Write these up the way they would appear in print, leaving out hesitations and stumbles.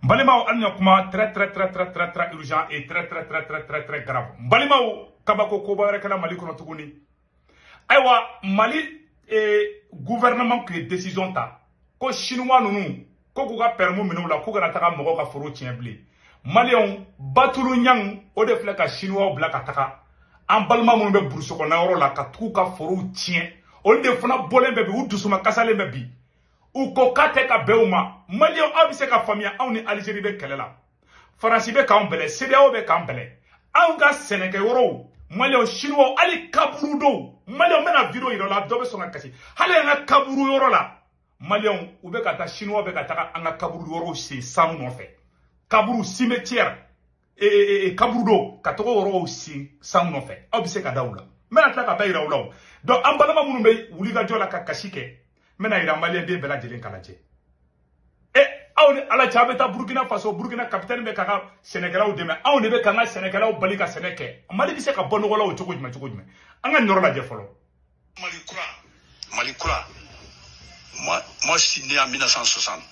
Balimaw, an ɲa kuma très très très très très très urgent et très très très très très très grave. Balimaw, kabako koba wɛrɛ kɛla Mali kɔnɔ tuguni. Ayiwa, Mali gouvernement kun ye décision ta ko chinois ninnu ko k'u ka permis minɛ u la, k'u kana taga mɔgɔw ka foro tiɲɛ bilen. Maliyɛnw, Batulu Ɲang o de filɛ ka chinois bila ka taga an balima minnu bɛ burusi kɔnɔna yɔrɔ la ka tugu ka forow tiɲɛ. Olu de fana bɔlen bɛ bi, u dusuma kasalen bɛ bi. U ko k'a tɛ ka bɛn u ma. Maliyɛnw, aw bɛ se ka faamuya, anw ni Algérie bɛ kɛlɛ la, Faransi bɛ k'anw bɛlɛ, CEDEAO bɛ k'an bɛlɛ, anw ka sɛnɛkɛyɔrɔw, maliyɛnw, chinois, hali kaburu dɔw, maliyɛnw, n bɛna vidéo yira la, dɔ bɛ sɔn ka kasi. Hali an ka kaburu yɔrɔ la, maliyɛnw, u bɛ ka taa, chinois bɛ ka taga an ka kaburu yɔrɔw sen sanu nɔfɛ, kaburu cimetière, kaburu dɔw ka taga o yɔrɔw sen sanu nɔfɛ. Aw bɛ se ka da u la, n bɛna tila ka bɛɛ yira u la o. Donc an balima minnu bɛ wulikajɔ la ka kasi kɛ, n bɛna yira maliyɛn den bɛɛ lajɛlen k'a lajɛ. E aw ni ala cɛ, aw bɛ taa Burukina Faso, Burukina capitaine bɛ k'a ka sɛnɛkɛlaw dɛmɛ, anw de bɛ k'an ka sɛnɛkɛlaw bali ka sɛnɛ kɛ. Mali bɛ se ka bɔ nɔgɔ la o cogo jumɛn, cogo jumɛn? An ka nin yɔrɔ lajɛ fɔlɔ. Mali kura, Mali kura. Moi, je suis né en 1960.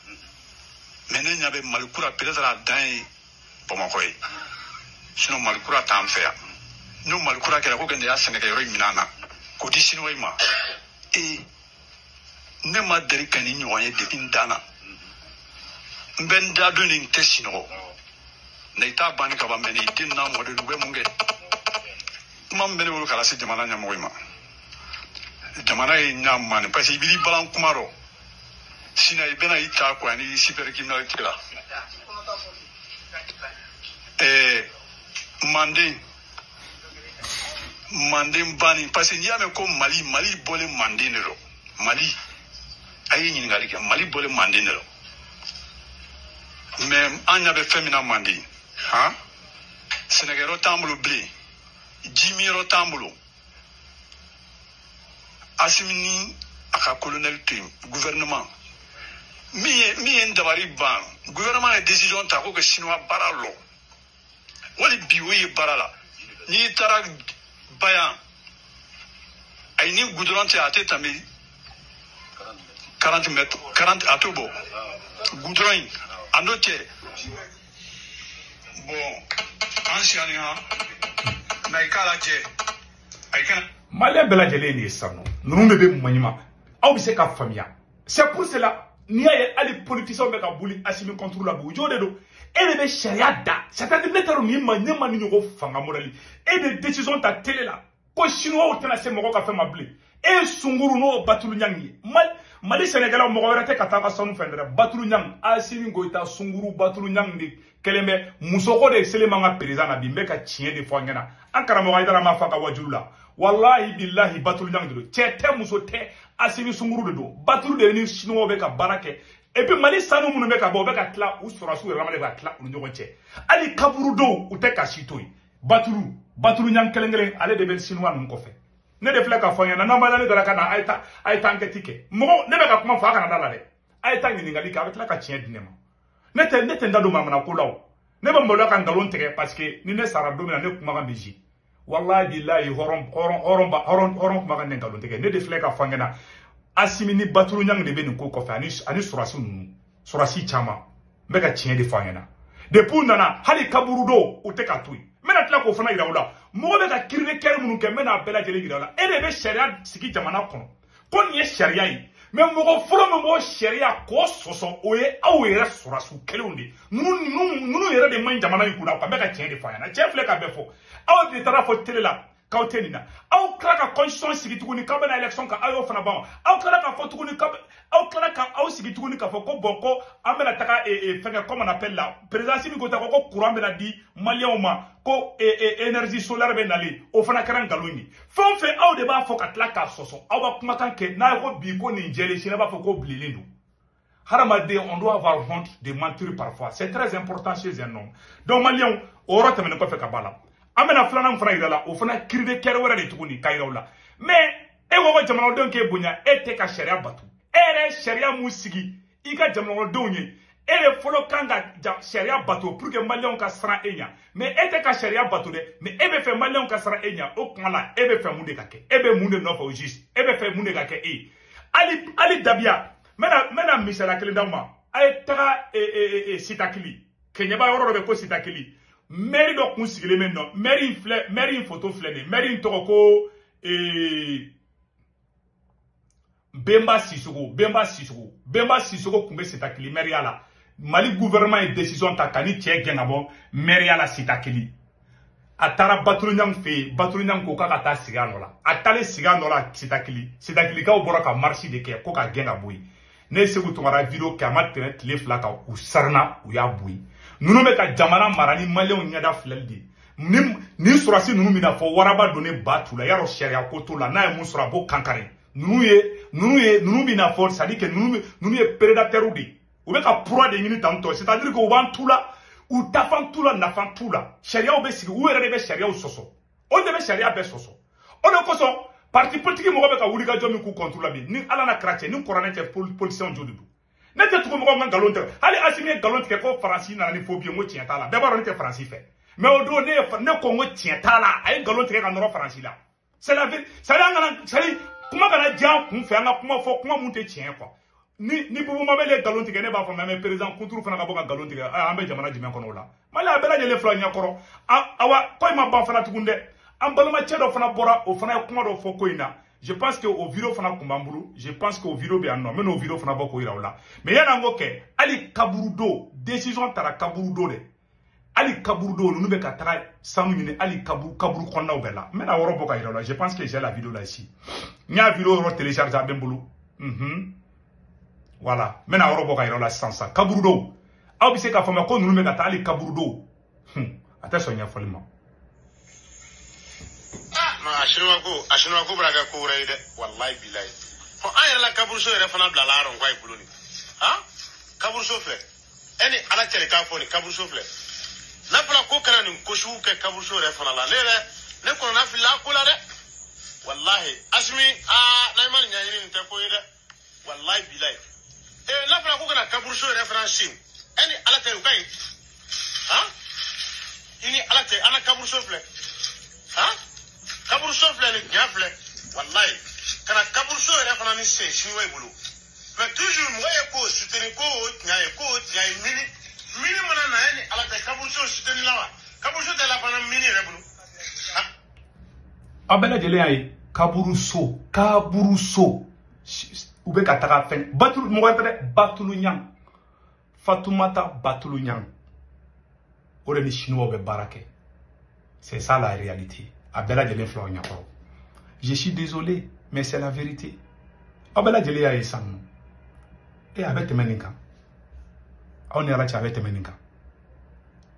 Mais ne ɲɛ bɛ Mali kura, peut-être a dan ye Bamakɔ ye. Sinon Mali kura t'an fɛ yan. N'o Mali kura kɛra ko kɛ ne y'a sɛnɛkɛyɔrɔ in minɛ an na k'o di Siniwaw ma. Ee, ne ma deli ka nin ɲɔgɔn ye depuis n danna. N bɛ n da don nin tɛ sunɔgɔ. Na i t'a banni ka ban, mɛ ni den n'a mɔden u bɛ mun kɛ? Kuma min bɛ ne bolo k'a lase jamana ɲɛmɔgɔ in ma. Jamana ye ɲa mani parce que i b'i balan kuma dɔ. Sinon i bɛna i ta quoi ni cybercriminalité la. Manden manden banni, parce que n'i y'a mɛn ko Mali, Mali bɔlen manden de rɔ. Mali, a ye ɲininkali kɛ, Mali bɔlen manden de rɔ. Mais an ɲɛ bɛ fɛn min na manden, han, sɛnɛkɛyɔrɔ t'an bolo bilen, ji miyɔrɔ t'an bolo. Asimi ni a ka colonel to yen, gouvernement min ye n dabali ban, gouvernement ye décision ta ko ka chinois baara lɔ. Wali bi o ye baara la, n'i taara Bayan, ayi, ni goudron tɛ, a tɛ tɛmɛ 40 mètres, 40 a t'o bɔ goudron in a n'o cɛ. Bon, an siyani han na i k'a lajɛ a i kana. Maliyɛn bɛɛ lajɛlen de ye sisan nɔ, ninnu de bɛ maɲuman, aw bɛ se ka faamuya. C'est pour cela n'i y'a ye hali politiciens bɛ ka boli Asimi contre la bi, u jo de don. E de bɛ sariya da, c'est à dire ne t'a dɔn nin ma, ne ma ni ɲɔgɔn fanga modèle. E de décision ta télé la ko chinois tɛna se mɔgɔ ka fɛn ma bilen. E ye sunkuru n'o Batulu Ɲangi ye. Mali sɛnɛkɛlaw, mɔgɔ wɛrɛ tɛ ka taa ka sanu fɛn dɛ. Batulu Ɲangi, Asimi Goyita, sunkuru Batulu Ɲangi de kɛlen bɛ musoko de selen b'an ka président na bi. N bɛ ka tiɲɛ de fɔ an ɲɛna. An karamɔgɔ Ayidara m'a fɔ a ka wajulu la, walahi bilahi, Batulu Ɲangi de don. Cɛ tɛ, muso tɛ, Asimi sunkuru de don. Batulu de ni chinois bɛ ka baara kɛ. Et puis Mali sanu minnu bɛ ka bɔ, u bɛ ka tila, u sɔrɔsiw yɛrɛ de bɛ ka tila u ni ɲɔgɔn cɛ. Hali kaburu dɔw, u tɛ ka si to yen. Batulu Ɲangi kelen kelen, ale de bɛ chinois ninnu kɔfɛ. Ne de filɛ ka fɔ n ɲɛna, n'aw ma ne dara ka na, a ye taa, a ye taa enquête kɛ. Mɔgɔ ne bɛ ka kuma fɔ, a kana da la dɛ. A ye taa ɲininkali kɛ, a bɛ tila ka tiɲɛ di ne ma. Ne tɛ n da don manamana ko la o. Ne bɛ maloya ka nkalon tigɛ, parce que ni ne sara don min na, ne kumakan bɛ zi. Walahi bilahi, hɔrɔn hɔrɔn hɔrɔn hɔrɔn hɔrɔn kumakan ne nkalon tigɛ. Ne de filɛ ka fɔ n ɲɛna, Asimi ni Batulu Ɲangi de bɛ nin ko kɔfɛ, ani sɔrɔsi ninnu, sɔrɔsi caman. N bɛ ka tiɲɛ de fɔ an ɲɛna. Depuis u nana, hali kaburu dɔw, u tɛ ka to yen. N bɛna tila k'o fana yira u la. Mɔgɔ bɛ ka cri de cœur minnu kɛ, n bɛna a bɛɛ lajɛlen yira u la. E de bɛ sariya sigi jamana kɔnɔ ko nin ye sariya ye, mais mɔgɔ fɔlɔ min b'o sariya k'o sɔsɔ, o ye aw yɛrɛ sɔrɔsiw kelenw de. Ninnu yɛrɛ de man ɲi jamana in kunna. N bɛ ka tiɲɛ de fɔ a ɲɛna. Cɛ filɛ ka bɛɛ fɔ, aw de taara fɔ télé la k'aw tɛ nin na. Aw tila ka constitution sigi tuguni k'aw bɛna élection kan, aw y'o fana ban. Aw tilala k'a fɔ tuguni aw tilala ka aw sigi tuguni k'a fɔ ko bon, ko an bɛna taga fɛnkɛ, comme on appelle la présidence min ko ta ko courant bɛna di maliyɛnw ma, ko énergie solaire bɛ nalen, o fana kɛra nkalon ye. Fɛn o fɛn, aw de b'a fɔ ka tila k'a sɔsɔ. Aw b'a kumakan kɛ n'a ye ko bi ko nin jɛlen, sini b'a fɔ ko bilenlen don. Hadamaden, on doit avoir honte de mentir parfois, c'est très important chez un homme. Donc maliyɛnw, o yɔrɔ tɛmɛnen kɔfɛ ka b'a la, an bɛna filanan fana yira la, o fana cri de cœur wɛrɛ de tuguni ka yira u la. Mais e ko ko jamanadenw k'e bonya, e tɛ ka sariya bato. E yɛrɛ ye sariya mun sigi i ka jamanadenw ye, e de fɔlɔ kan ka sariya bato pour que maliyɛnw ka siran e ɲɛ. Mais e tɛ ka sariya bato dɛ, mais e bɛ fɛ maliyɛnw ka siran e ɲɛ. O kuma la, e bɛ fɛ mun de ka kɛ? E bɛ mun de nɔfɛ au juste? E bɛ fɛ mun de ka kɛ e ye? Hali dabiya, n bɛna misaliya kelen d'aw ma. A ye taga taara Sitakili Keɲeba yɔrɔ dɔ bɛ ko Sitakili maire dɔ kun sigilen bɛ nɔ maire in filɛ maire in photo filɛ nin ye maire in tɔgɔ ko Bemba Sissoko Bemba Sissoko Bemba Sissoko kun bɛ Sitakili maire ya la. Mali gouvernement ye décision ta ka ni cɛ gɛn ka bɔ maire ya la Sitakili. A taara Batulu Ɲang fɛ yen, Batulu Ɲang ko k'a ka taa sigi a nɔ la. A taalen sigi a nɔ la Sitakili, Sitakilikaw bɔra ka marche de kɛ ko ka gɛn ka bɔ yen. Ne ye Sekou Tounkara vidéo kɛ a ma tɛmɛ tile 2 kan u sarana u y'a bɔ yen. Ninnu bɛ ka jamana mara ni maliyɛnw ɲɛda filɛli de ye. Ni sɔrɔsi ninnu bɛna fɔ waraba donnen ba tu la yarɔ sariya ko t'o la n'a ye mun sɔrɔ a b'o kankari. Ninnu bɛna fɔ c'est à dire que ninnu ye prédateurs de ye. U bɛ ka proie de ɲini tantɔ c'est à dire que u b'an tu la. U tafan t'u la nafa t'u la sariyaw bɛ sigi u yɛrɛ de bɛ sariyaw sɔsɔ o de bɛ sariya bɛɛ sɔsɔ o de kosɔn parti politique mɔgɔ bɛ ka wuli ka jɔ min k'u contre la bi ni ala na kira cɛ ni kuranɛ cɛ politiciens jo de don ne tɛ tugu mɔgɔ min ka nkalon tigɛ hali Assimi ye nkalon tigɛ ko Faransi nana ni faux billet n ko tiɲɛ t'a la bɛɛ b'a dɔn ne tɛ Faransi fɛ mais o don ne ko n ko tiɲɛ t'a la a ye nkalon tigɛ ka nɔrɔ Faransi la c'est la vérité c'est à dire an kana c'est à dire kuma kana diya an kun fɛ an ka kuma fɔ kuma mun tɛ tiɲɛ quoi. Ni Boubou Mabel ye nkalon tigɛ ne b'a fɔ mais président kunturu fana ka bɔ ka nkalon tigɛ an bɛ jamana jumɛn kɔnɔ o la Mali a bɛɛ lajɛlen fila ɲɛkɔrɔ awa ko in ma ban fana tugun dɛ an balimacɛ dɔ fana bɔra o fana ye kuma dɔ fɔ ko in na je pense que o vidéo fana kun b'an bolo je pense que o vidéo bɛ yan nɔ n bɛ n'o vidéo fana bɔ k'o yira o la mais yan'an k'o kɛ hali kaburudo décision tara kaburudo dɛ hali kaburudo ninnu bɛ ka taga sanu ɲini hali kaburu kɔnɔnaw bɛɛ la n bɛna yɔrɔ bɔ ka yira o la je pense que j'ai la vidéo là ici n y'a vidéo yɔrɔ télécharger a bɛ n bolo. Voilà, n bɛna yɔrɔ bɔ ka yira la sisan sisan kaburudo aw bɛ se k'a faamuya ko ninnu bɛ ka taa hali kaburudo a tɛ sɔn ɲɛfɔli ma. Ah, a chinois ko bɛna kɛ ko wɛrɛ ye dɛ walayi bilayi fɔ an yɛrɛ la kaburuso yɛrɛ fana bilala a rɔ nka ye bolo nin han kaburuso filɛ e ni ala cɛ de k'a fɔ nin kaburuso filɛ n'a fɔra ko kana nin ko sugu kɛ kaburuso yɛrɛ fana la ne yɛrɛ ne kɔnɔna filila a ko la dɛ walahi Assimi aa n'a ma nin ɲɛɲini nin tɛ ko ye dɛ walayi bilayi. N'a fɔra ko kana kaburuso yɛrɛ fana sen e ni ala tɛ o ka ɲi han i ni ala tɛ an ka kaburuso filɛ han kaburuso filɛ ni tiɲɛ filɛ walayi kana kaburuso yɛrɛ fana ni sen siniwa i bolo mais toujours mɔgɔ ye k'o soutenir k'o tiɲɛ ye k'o tiɲɛ ye mini mini mana na e ni ala tɛ kaburuso soutenir la wa kaburuso tɛ la fana mini yɛrɛ bolo. Aw bɛɛ lajɛlen y'a ye kaburuso kaburuso. U bɛ ka taga fɛn Batulu mɔgɔ tɛ dɛ Batulu Ɲang Fatoumata Batulu Ɲang o de ni chinois bɛ baara kɛ c'est ça la réalité a bɛɛ lajɛlen filɛ aw ɲɛkɔrɔ je suis désolé mais c'est la vérité aw bɛɛ lajɛlen y'a ye sisan nɔ e a bɛ tɛmɛ nin kan aw ni ala cɛ a bɛ tɛmɛ nin kan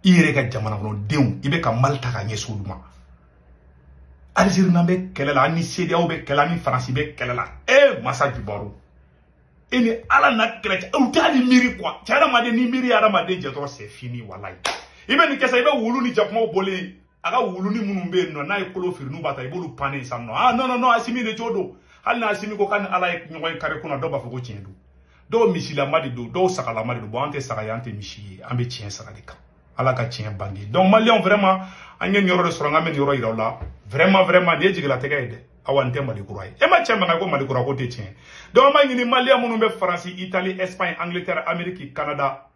i yɛrɛ ka jamana kɔnɔdenw i bɛ ka Mali ta ka ɲɛsin olu ma Algérie n'an bɛ kɛlɛ la an ni CEDEAO bɛ kɛlɛ an ni Faransi bɛ kɛlɛ la e masa jubaru e ni ala na kɛlɛ cɛ u tɛ hali miiri quoi cɛ hadamaden ni miiri hadamaden jɛ dɔrɔn c'est fini walayi i bɛ nin kɛ sa i bɛ wulu ni jakumaw bɔlen a ka wuluni minnu bɛ yen nɔ n'a ye kolo feere n'u b'a ta i b'olu pannen sisan nɔ ah non non non Assimi de jo don hali n'a Assimi ko k'a ni ala ye ɲɔgɔn ye kare kunna dɔw b'a fɔ ko tiɲɛ don dɔw misilama de don dɔw sagalama de don bon an tɛ saga ye an tɛ misi ye an bɛ tiɲɛ sara de kan ala ka tiɲɛ bange donc maliyɛnw vraiment an ye nin yɔrɔ de sɔrɔ n k'an bɛ nin yɔrɔ yira aw la vraiment vraiment nin ye jigilatigɛ ye dɛ awa nin tɛ Mali kura ye e ma cɛ mankan ko Mali kura ko tɛ tiɲɛ donc an b'a ɲini maliyɛn minnu bɛ Faransi Italie Espagne Angleterre Amérique Canada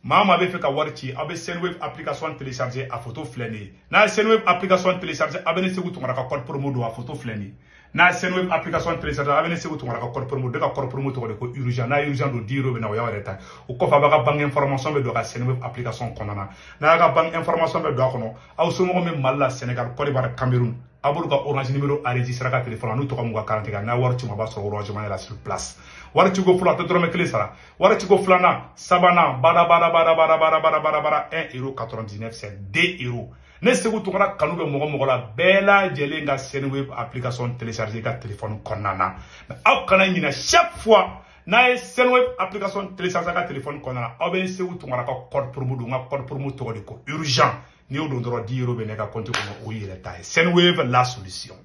maa maa bɛ fɛ ka wari ci aw bɛ Sendwave application télécharger a photo filɛ nin ye n'a ye Sendwave application télécharger aw bɛ ne Sekou Tounkara ka code promo don a photo filɛ nin ye n'a ye Sendwave application télécharger aw bɛ ne Sekou Tounkara ka code promo de ka code promo tɔgɔ de ko urgent n'a ye urgent don 10 euros bɛ na o y'aw yɛrɛ ta o kɔfɛ a b'a ka banque information bɛ don a ka Sendwave application kɔnɔna na n'a y'a ka banque information bɛ don a kɔnɔ aw somɔgɔw bɛ Mali la Sénégal Côte d'Ivoire Cameroun a b'olu ka orange numéro enregistré a ka téléphone n'u tɔgɔ m'u ka carte kan n'a wari ci ma a b'a sɔrɔ orange money la sur place wari ciko fɔlɔ a tɛ dɔrɔmɛ kelen sara wari ciko filanan sabanan bada bada bada bada bada bada bada bada 1,99 c'est 2 euros ne Sekou Tounkara kanu bɛ mɔgɔ mɔgɔ la bɛɛ lajɛlen ka Sendwave application télécharger i ka téléphone kɔnɔna na mais aw kana ɲinɛ chaque fois n'a ye Sendwave application télécharger a ka téléphone kɔnɔna na aw bɛ Sekou Tounkara ka code promo don n ka code promo tɔgɔ de ko urgent n'i y'o don dɔrɔn 10 euros bɛ ne ka compte kɔnɔ o y'i yɛrɛ ta ye Sendwave la solution.